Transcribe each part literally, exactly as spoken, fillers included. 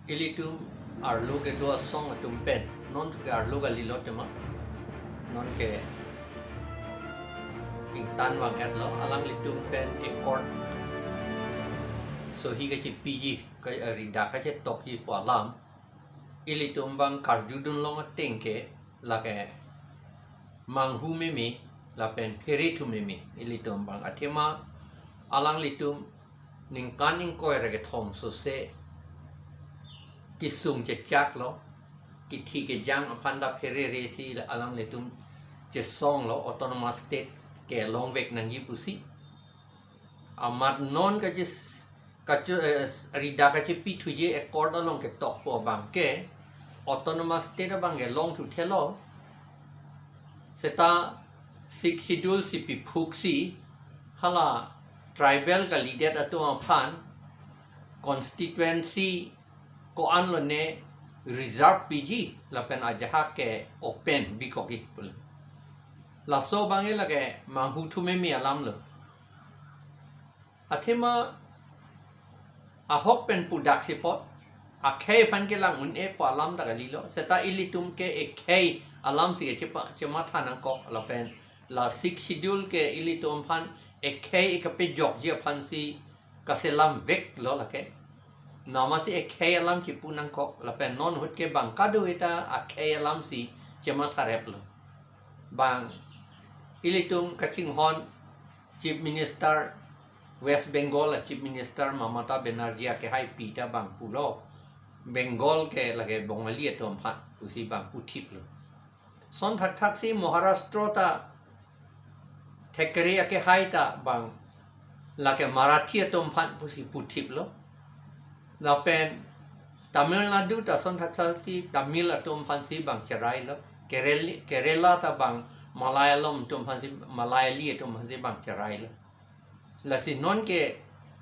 Ilitum arlo kedo asong atum pen, non ke arlo kalilo tema, non ke ingtan vang-etlo, alanglitum pen accord sohi kachepiji, ka-, eh, ridak kachetokji pu alam ilitum abang karjudun long ateng ke, lake manghu meme lapen phere thu meme ilitum abang. Athema alanglitum ningkan ingkoi ra kethom sose kesung chechaklo, kithi kejang aphan ta pherere si alanglitum chesonglo, autonomous state kelong vek nangji pusi. Amat non kache, kache, eh, ridak kachepi thuji accord along ketok pu abang ke autonomous state abang kelong thu thelo. Seta Sixth Schedule si piphuk si hala tribal kalidet atum aphan constituency ko-an lone reserve piji lapen ajahak ke open bikokji pulo. Laso abang ke lake manghu thu meme alamlo. Athema ahok pen pudak si apot akhei aphan kelang un-e pu alam ta kalilo. Seta ilitum ke ekhei alam si kechepa-, chematha nangkok lapen la Sixth Schedule ke ilitum aphan ekhei kepajokji aphan si kaselam veklo lake. Namasi ekhei alam chipu nangkok lapen non ahut ke bang kadokave ta akhei alam si chematha replo. Bang ilitum kachinghon Chief Minister West Bengal a Chief Minister Mamata Banerjee akehaipi ta bang pulo, Bengal ke lake Bongali atum aphan pusi bang puthiplo. Son thakthak si Maharashtra ta Thackeray akehai ta bang lake Marathi atum aphan pusi puthiplo. Lapen Tamil Nadu ta son thakthak si Tamil atum aphan si bang cherailo. Kerala, Kerala ta bang Malayalam atum aphan si, Malayali atum aphan si bang cherailo. Lasi non ke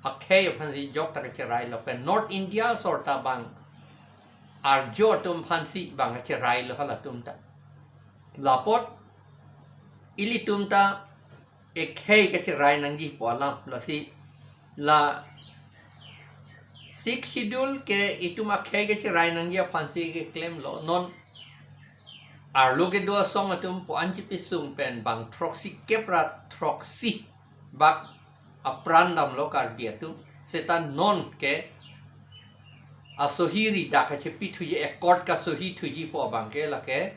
akhei aphan si jok ta kacherailo, pen North India asor ta bang Arjo atum aphan si bang cherailo halatum ta. La apot ilitum ta ekhei kacherai nangji pu alam, lasi la Sixth Schedule ke itum akhei kacherai nangji aphan si keklemlo. Non arlo kedo asong atum pu an chepesung pen bang throksi kep ra throksi bak apran damlo Karbi atum. Seta non ke asohi ridak kachepi thuji, accord kasohi thuji pu abang ke lake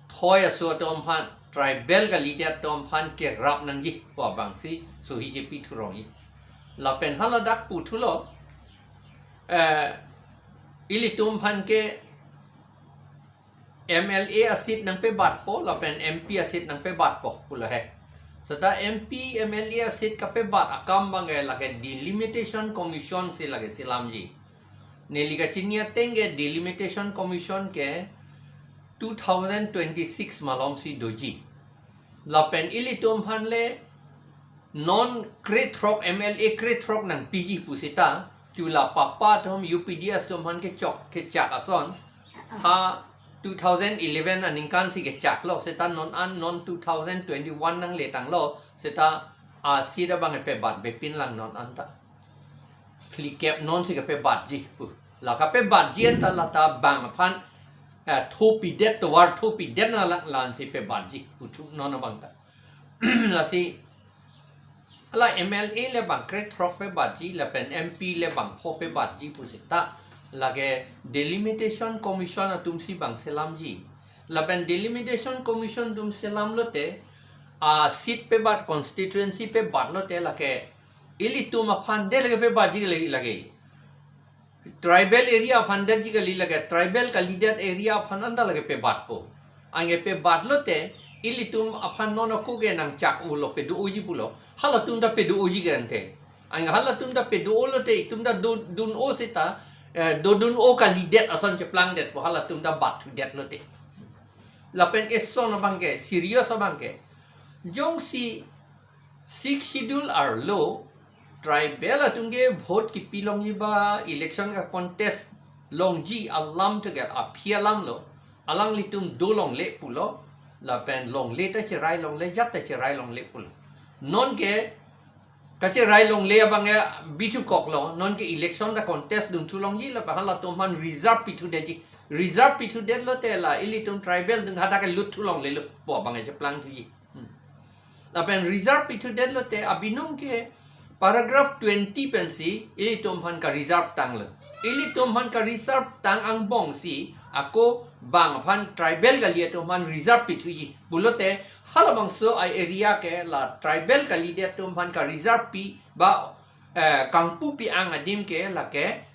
thoi aso atum aphan, tribal kalidet atum aphan kerap nangji pu abang si sohi chepi thurongji. Lapen haladak puthulo, eh, ilitum aphan ke M L A aseat nangpebatpo lapen M P aseat nangpebatpo pulo he. Seta M P, M L A aseat kapebat akam abang ke lake Delimitation Commission si lake selamji. Neli kachini ateng ke Delimitation Commission ke two thousand twenty-six malom si doji. Lapen ilitum aphan le non krethrok, M L A krethrok nangpiji pusita, chula papa atum U P D S atum aphan kechok, kechak ason ha two thousand eleven aningkan si kechaklo, seta non an non two thousand twenty-one nangle tanglo, seta aseat abang pebatbepin lang non anta. Phlikep non si kapebatji pu. La kapebatji anta lata bang aphan, eh, thopidet, tovar thopidet na lang lan si pebatji pu thu non abang ta. Lasi hala M L A le bang krethrok pebatji, lapen M P le bang pho pebatji pusita lake Delimitation Commission atum si bang selamji. Lapen Delimitation Commission atum selamlote, aseat pebat, constituency pebatlote lake ilitum aphan det lake pebatji lake, lake. Tribal area aphan detji kali lake, tribal kalidet area aphan anta lake pebatpo. Anke pebatlote ilitum aphan non ako ke nangchak-olo, pedo-oji pulo. Halatum ta pedo-oji ke ante. Anke halatum ta pedo-olote itum ta do, dun-o sita, eh, dodun-o kalidet ason cheplangdetpo halatum ta batthudet lote. Lapen eson abang ke, serious abang ke. Jongsi Sixth Schedule arlo tribal atum ke vote kipi longji ba election ka-contest longji alam thu ke aphi alamlo, alanglitum dolongle pulo, lapen longle ta cherai longle, jat ta cherai longle pulo. Non ke kacherai longle abang ke bithu koklo, non ke election ta contest dun thu longji, lapen halatum aphan reserve pithu detji. Reserve pithu detlo te la ilitum tribal adung hadak ke lut thu longlelo pu abang ke cheplang thuji. Hmm. Lapen reserve pithu detlo te abinong ke paragraph twenty pensi ilitum aphan ka reserve tanglo. Ilitum aphan ka reserve tang angbong si ako bang aphan tribal kali atum aphan reserve pithuji pulote, halabangso a-area ke la tribal kalidet atum aphan ka reserve pi ba, eh, kangpu pi ang adim ke lake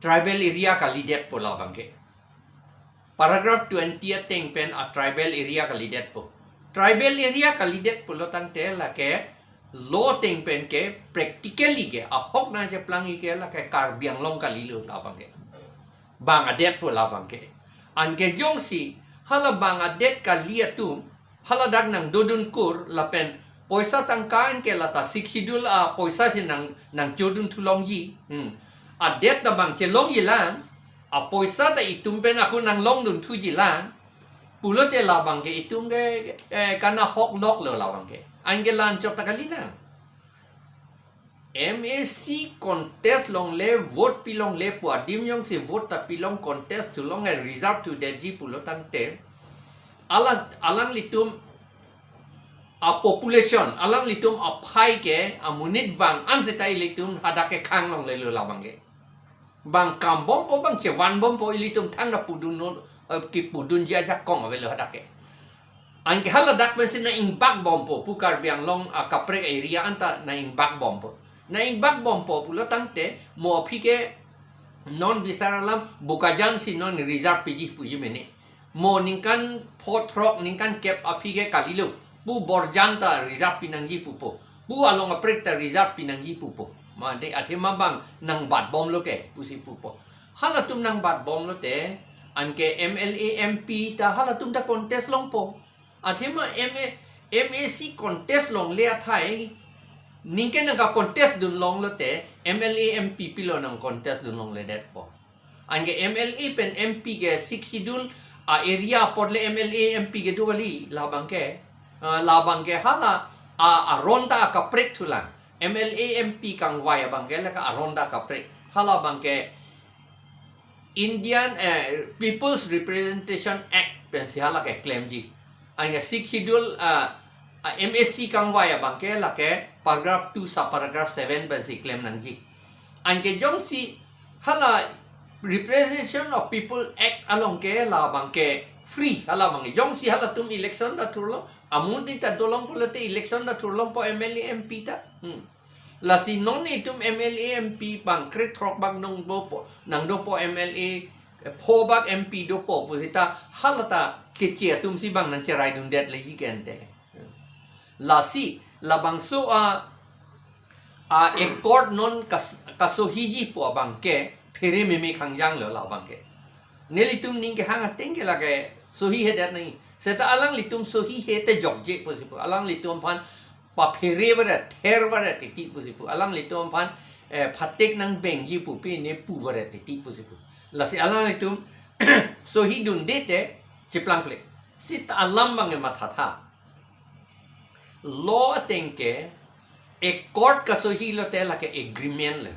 tribal area kalidet pu labang ke. Paragraph twenty ateng pen a tribal area kalidet pu. Tribal area kalidet pulo tangte lake law ateng pen ke practically ke ahok nangcheplangji ke lake Karbi Anglong kalilo labang ke. Bang adet pu labang ke. Anke jongsi hala bang adet kali atum haladak nangdodun kur lapen poisa tangka anke lata Sixth Schedule apoisa si nang, nangchodun thu longji. Hmm. Adet ta bang chelongji lang, apoisa ta itum pen ako nanglongdun thuji lang pulote labang ke itum ke, eh, kana hok loklo labang ke. Anke la-anchot ta kali lang. M A C contest longle, vote pi longle pu adim jongsi vote ta pilong, contest thu longle, reserve thu detji pulo tangte, alang, alanglitum a-population, alanglitum aphai ke amonit vang an seta ilitum hadak ke khang longlelo labang ke. Bang kambompo, bang chevanbompo, ilitum thangta pudun non, eh, kipudunji ajakong avelo hadak ke. Anke haladak pensi nang-ingbakbompo pu Karbi Anglong akaprek area anta nang-ingbakbompo. Nang-ingbakbompo pulo tangte mo aphi ke non bisar alam Bokajan si non reserve piji puji mene. Mo ningkan pho throk ningkan kep aphi ke kalilo pu Borjan ta reserve pinangji pupo. Pu along aprek ta reserve pinangji pupo. Mate athema bang nangbatbomlo ke pusi pupo. Halatum nangbatbomlo te, anke M L A, M P ta halatum ta contest longpo. Athema M A, M A C contest longle athai, ningke nangka-contest dun longlo te, M L A, M P pilo nang-contest dun longledetpo. Anke M L A pen M P ke Sixth Schedule a-area apot le M L A, M P kedo kali labang ke. Ah, labang ke hala a, aron ta akaprek thulang. M L A, M P kangvai abang ke lake aron ta akaprek. Halabang ke Indian, eh, People's Representation Act pensi hala ke klemji. Anke Sixth Schedule, ah, ah, M A C kangvai abang ke lake paragraph two sub paragraph seven pensi klem nangji. Anke jongsi hala Representation of People Act along ke labang ke free, halabang ke. Jongsi halatum election ta thurlo, amonit ta dolong pulote election ta thurlongpo M L A, M P ta. Hmm. Lasi non itum M L A, M P bang krethrok bak nangdopo, nangdopo, M L A, eh, pho bak M P dopo pusita halata keche atumsi bang nangcheraidundet leji kente. Lasi labangso a, a-accord non kas-, kasohiji pu abang ke phere meme khangjanglo labang ke. Nelitum ning kehang ateng ke lake sohi hedet nangji. Seta alanglitum sohi he te jokje pusi pu. Alanglitum aphan paphere varet, ther varet titi pusi pu. Alanglitum aphan, eh, phatek nangbengji pu pi ne pu varet titi pusi pu. Lasi alanglitum sohi dunde te cheplangple. Seta alam bang emathatha. Law ateng ke accord kasohi lote lake agreement le.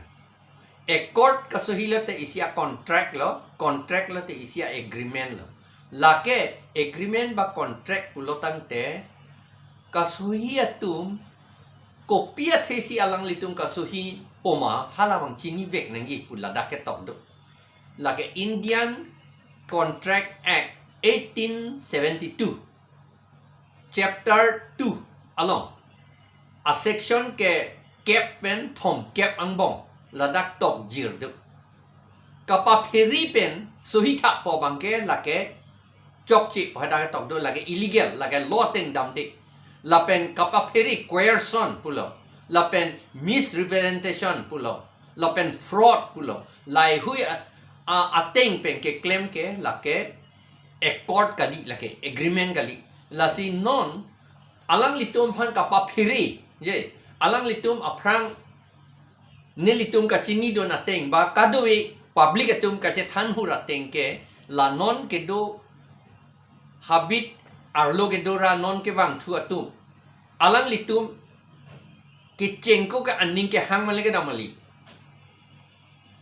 Accord kasohi lote isi a-contract lo, contract lote isi a-agreement lo. Lake agreement ba contract pulo tangte kasohi atum kopi athesi alanglitum kasohipo ma halabang chinivek nangji pu ladak ketok do. Lake Indian Contract Act eighteen seventy-two, chapter two along a-section ke kep pen thomkep angbong ladak tokjir do. Kapaphere pen sohithakpo abang ke lake chokche pu hadak tok do, lake illegal, lake law ateng damde. Lapen kapaphere, coercion pulo, lapen misrepresentation pulo, lapen fraud pulo, laheihui a, a, ateng pen keklem ke lake accord kali, lake agreement kali. Lasi non alanglitum aphan kapaphere, je, alanglitum aphrang nelitum kachinidun ateng ba kadokave public atum kachethanhur ateng ke la non kedo habit arlo kedo ra non kevangthu atum, alanglitum kechengko ke aning kehang mali kedam mali.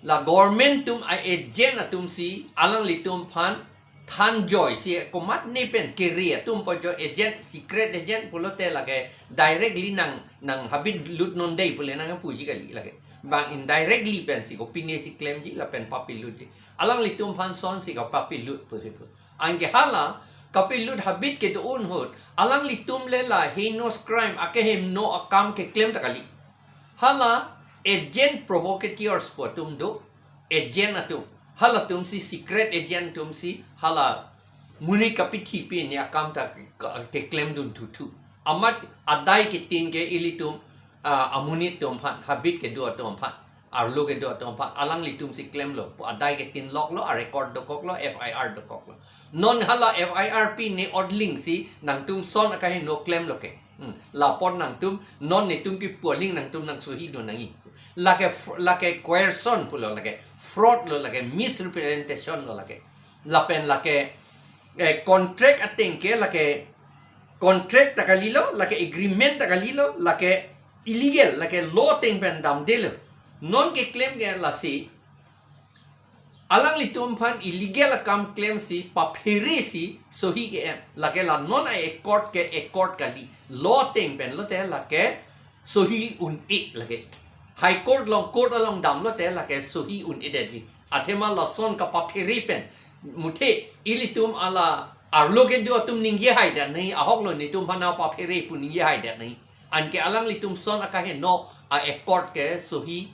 La government atum a-agent atum si alanglitum aphan thanjoi si komat ne pen kere atum pu jo agent, secret agent pulote lake directly nang, nang habit lut non dei pule nangpuji kali lake. Bang indirectly pensi kopine si klemji lapen papilutji. Alanglitum aphan son si kapapilut pusi pu. Anke hala kapilut habit kedo-an ahut alanglitum le la heinous crime akeheno akam keklem ta kali. Hala agent provocateurs pu atum do, agent atum. Halatum si secret agent atum si hala monit kapithi pine akam ta ke-, keklem dun thuthu. Amat adai ketin ke ilitum, ah, amonit atum aphan, habit kedo atum aphan, arlo kedo atum aphan, alanglitum si klemlo, adai ketin loklo, a-record dokoklo, F I R dokoklo. Non hala F I R pine odling si nangtum son akeheno klemlo ke. Hmm. Lapor nangtum non netum kipu aling nangtum nangsohi dun nangji. Lake fr-, lake coercion pulo lake, fraud lo lake, misrepresentation lo lake. Lapen lake, eh, contract ateng ke lake contract ta kalilo, lake agreement ta kalilo, lake illegal, lake law ateng pen damdelo. Non keklem ke lasi alanglitum aphan illegal akam klemsi paphere si sohi ke-em. Lake la non a-accord ke accord kali. Law ateng pen lote lake sohi un-e lake. High Court along, court along damlote lake sohi un-edetji. Athema lason kapaphere pen muthe ilitum ala arlo kedo atum ningje haidet nangji, ahoklo netum aphan nangpaphere pu ningje haidet nangji. Anke alanglitum son akeheno a-accord ke sohi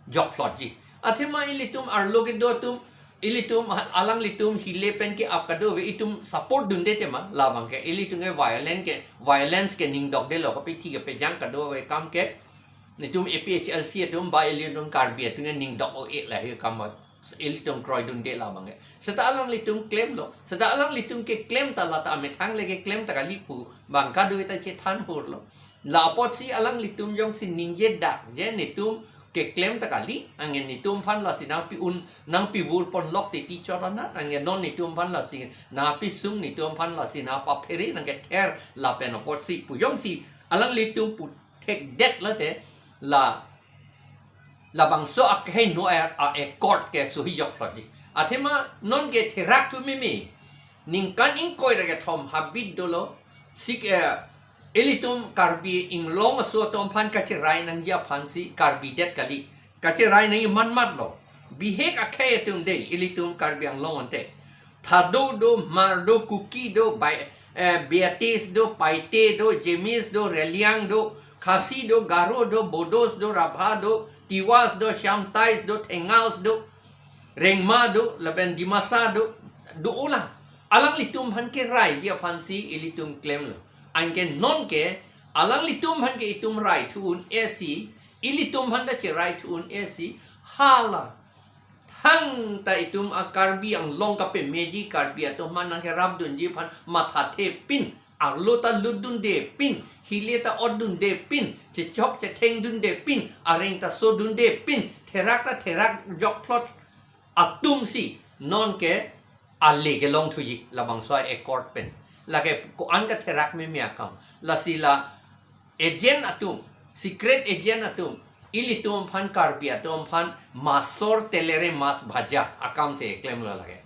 jokphlotji. Athema ilitum arlo kedo atum, ilitum ha-, alanglitum hile pen ke-ap kadokave itum support dunde tema, labang ke ilitum ke violent ke, violence ke ningdokdelo, kapithi kepejang kadokave akam ke. Netum A P H L C atum ba ilitum Karbi atum ke ningdok-o-e lahei akam ba ilitum kroidunde labang ke. Seta alanglitum klemlo, seta alanglitum keklem ta lata amethang le keklem ta kali pu bang kadokave ta chethan hurlo. La apotsi alanglitum jongsi ningjedak je netum keklem ta kali, anke netum aphan lasi nangpi-un, nangpivur ponlok titi chot anat, anke non netum aphan lasi nangpisung, netum aphan lasi nangpaphere nangkether lapen apotsi pu jongsi alanglitum pu thekdet lote la labangso akeheno a, a-accord ke sohi jokphlotji. Athema non ke therak thu meme. Ningkan ingkoi ra kethom habit dolo. Sik, eh, ilitum Karbi Anglong aso atum aphan kacherai nangji aphansi Karbi det kali. Kacherai nangji manmatlo. Bihek akhei atum dei ilitum Karbi Anglong ante. Thadou do, Hmar do, Kuki do, Bai-, eh, Beatis do, Paite do, James do, Reliang do, Khasi do, Garo do, Bodos do, Rabha do, Tiwas do, Shyam Tais do, Thengals do, Rengma do, lapen Dimasa do, do-olang. Alanglitum aphan keraiji aphansi ilitum klemlo. Anke non ke, alanglitum aphan ke itum rai thu un-e si, ilitum aphan ta cherai thu un-e si, hala thangta itum a-Karbi Anglong kapemeji Karbi atum aphan nangkerapdunji aphan mathathe pin, arlo ta lutdunde pin, hile ta otdunde pin, chechok chethengdunde pin, areng ta sodunde pin, therak ta therak jokphlot atumsi non ke ale kelong thuji labangso a-accord pen. Lake ko-an katherak meme akam. Lasi la agent atum, secret agent atum, ilitum aphan Karbi atum aphan masor telere mas bhaja akam si klemlo lake.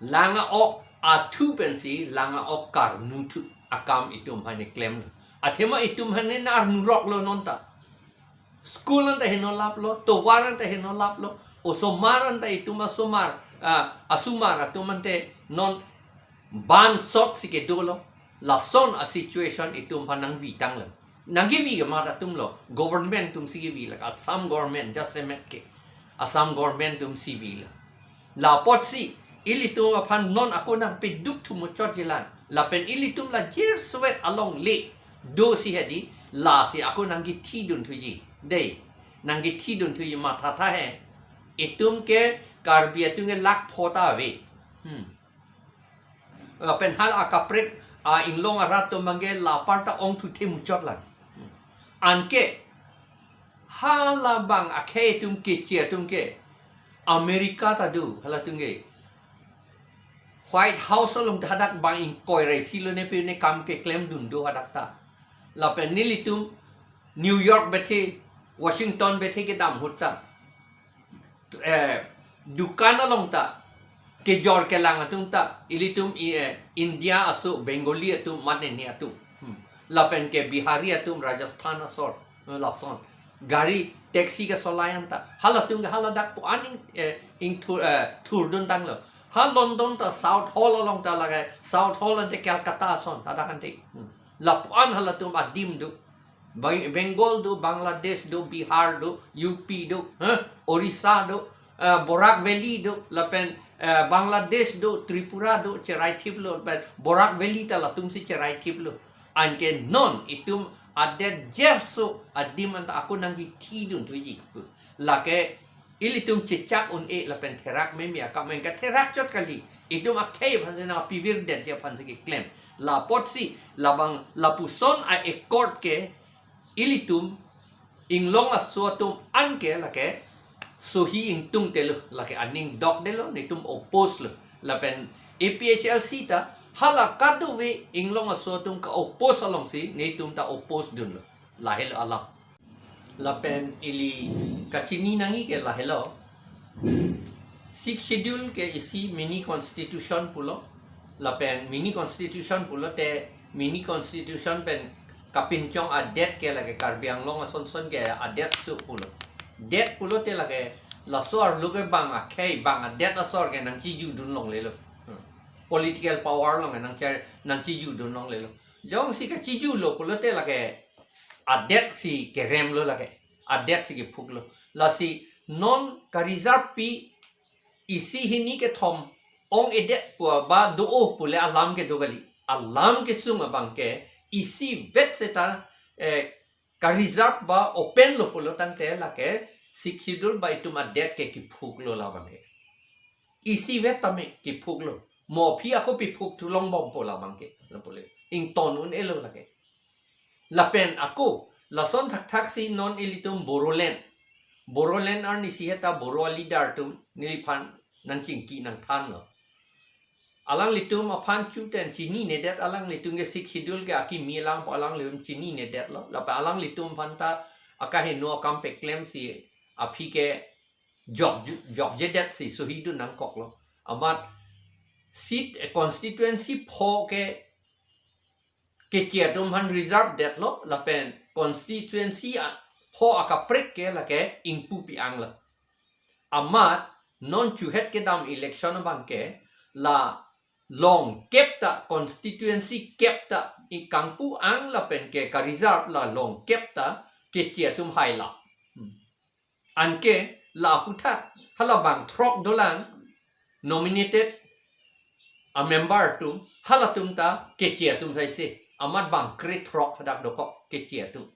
Lang a-ok athu pensi lang a-ok karnu thu akam itum aphan klemlo. Athema itum aphan ne arnuroklo non ta. School anta heno laplo, tovar anta heno laplo, osomar anta itum asomar, ah, asomar atum ante non bansot si kedolo, lason a-situation itum aphan nangvitanglo. Nangkevi kemat atumlo, government atum si kevi lake, Assam government, jasemet ke, Assam government atum si vilo. La apotsi, ilitum aphan non ako nangpeduk thu muchotji lang. Lapen ilitum la jer suet along le dosi hedi, lasi ako nangkethidun thuji. Dei, nangkethidun thuji mathatha he. Itum ke Karbi atum ke lakh pho ta ave. Hmm. Lapen hala akaprek a-Anglong arat atum abang ke la apar ta ongthuthe muchot lang. Hmm. Anke, halabang akhei atum keche atum ke America ta do, halatum ke White House along ta hadak bang ingkoi ra isi lo ne pe ne kam keklemdun do hadak ta. Lapen nelitum New York bethe, Washington bethe kedam ahut ta, eh, dukan along ta kejor kelang atum ta ilitum i, eh, India aso Bengali atum, mane ne atum. Hmm. Lapen ke Bihari atum, Rajasthan asor, eh, lason. Gari, taxi kesolai an ta halatum ke hala dak pu aning, eh, ingthur, eh, thurdun tanglo. Ha London ta Southall along ta lake, Southall ante Calcutta ason ta dak ante. Hmm. Lapu an halatum adim do. Bai-, Bengal do, Bangladesh do, Bihar do, U P do, ha? Orissa do, eh, Barak Valley do, lapen, eh, Bangladesh do, Tripura do, cherai thiplo, lapen Barak Valley ta latum si cherai thiplo. Anke non itum adet jerso adim anta ako nangkethidun thuji pu. Lake ilitum chechak un-e lapen therak meme akam, anke therak chot kali. Itum akhei aphan si nangpivirdetji aphan si keklem. Lapotsi labang lapuson a-accord ke ilitum inglong aso atum anke lake sohi ingtungdetlo, lake aning dokdetlo, netum oppose lo. Lapen A P H L C ta hala kadokave inglong aso atum ke-oppose alongsi netum ta oppose dunlo. Lahelo alam. Lapen ili kachini nangji ke lahelo. Sixth Schedule ke isi mini constitution pulo. Lapen mini constitution pulote mini constitution pen kapinchong adet ke lake Karbi Anglong asonson ke adet su pulo. Det pulote lake laso arlo ke bang akhei, bang adet asor ke nangchijudun longlelo. Hmm. Political power along nangchar, nangchijudun longlelo. Jongsi kachijulo pulote lake adet si keremlo lake. Adet si kephuklo. Lasi non ka-reserve pi isi hini kethom ong-edet pu ba do-o pule alam kedo kali. Alam kesung abang ke isivet seta, eh, ka-reserve ba open lo pulo tangte lake Sixth Schedule ba itum adet ke kephuklo labang ke. Isivet tame kephuklo. Mo aphi ako piphuk thu longbompo labang ke. Lapule ington un-elo lake. Lapen ako, lason thakthak si non ilitum Bodoland. Bodoland arnisi heta Bodo a-leader atum neliphan nangchingki nangthanlo. Alanglitum aphan chuten chininedet, alanglitum ke Sixth Schedule ke akimi lang pu alanglitum chininedetlo. Lapen alanglitum aphan ta akaheno akam peklemsi aphi ke jok, jokjedet si sohidun nangkoklo. Amat seat, eh, constituency pho ke keche atum aphan reserve detlo, lapen constituency a, pho akaprek ke lake ingpupi-ang lo. Amat non chuhet kedam election abang ke la long kep ta, constituency kep ta ingkangpu-ang lapen ke ka-reserve la long kep ta keche atum haila. Hmm. Anke la aputhak hala bang throk dolang nominated a-member atum, halatum ta keche atum saise, amat bang kre throk hadak dokok keche atum.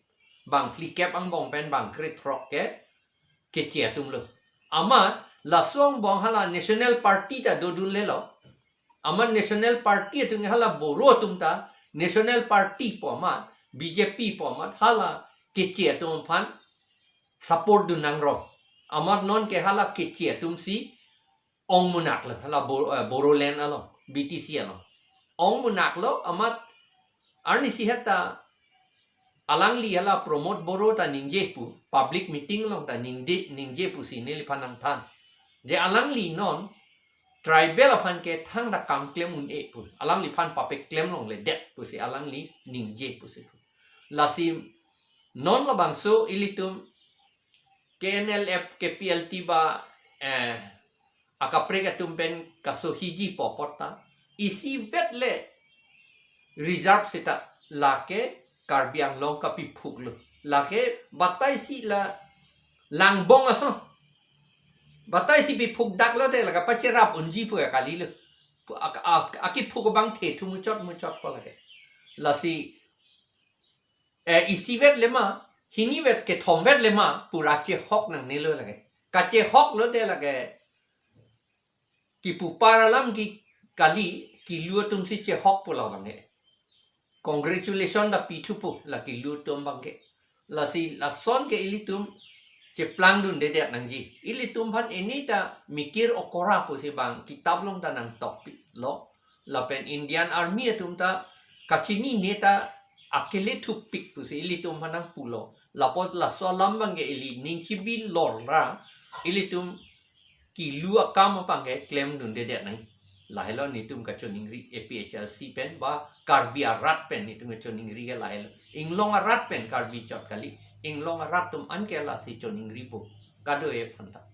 Bang phlikep angbong pen bang kre throk ke keche atum lo. Amat laso angbong hala National Party ta dodunlelo. Amat National Party atum hala Bodo atum ta National Party pu amat, B J P pu amat hala keche atum aphan support dun nangrong. Amat non ke hala keche atum si ongmunak lo, hala Bo-, eh, Bodoland along, B T C along. Ongmunak lo, amat arnisi heta alangli hala Pramod Bodo ta ningje pu, public meeting along ta ningje, ningje pusi neliphan nangthan. Je alangli non tribal aphan ke thangta kam klem un-e pu, alangliphan papeklem longledet pusi alangli ningje pusi pu. Lasi non labangso ilitum K N L F, K P L T ba, eh, akaprek atum pen kasohiji pu apot ta isivet le reserve seta lake Karbi Anglong kapiphuklo. Lake batai si la langbong ason. Batai si piphukdak lote lake pacherap unji pu ya kalilo. Pu ak-, ak-, akiphuk abang the thu muchot muchot pu lake. Lasi, eh, isivet le ma, hinivet kethomvet le ma, pura chehok nangnelo lake. Kachehok lote lake kipupar alam ke kali, kilu atum si chehok pu labang ke. Congratulation ta pithupo la kilu atum abang ke. Lasi lason ke ilitum cheplangdundedet nangji. Ilitum aphan ini ta mikir okora pusi bang kitap along ta nangtokpilo. Lapen Indian Army atum ta kachinine ta akele thupik pusi ilitum aphan nangpulo. Lapu laso alam abangke ili ning chibi lor ra ilitum kilu akam abangke klemdundedet nai. Lahelo netum kachoningri A P H L C pen ba Karbi arat pen netum kachoningri ke lahelo. Inglong arat pen Karbi chot kali. Inglong arat atum anke lasi choningripo. Kado-e aphanta.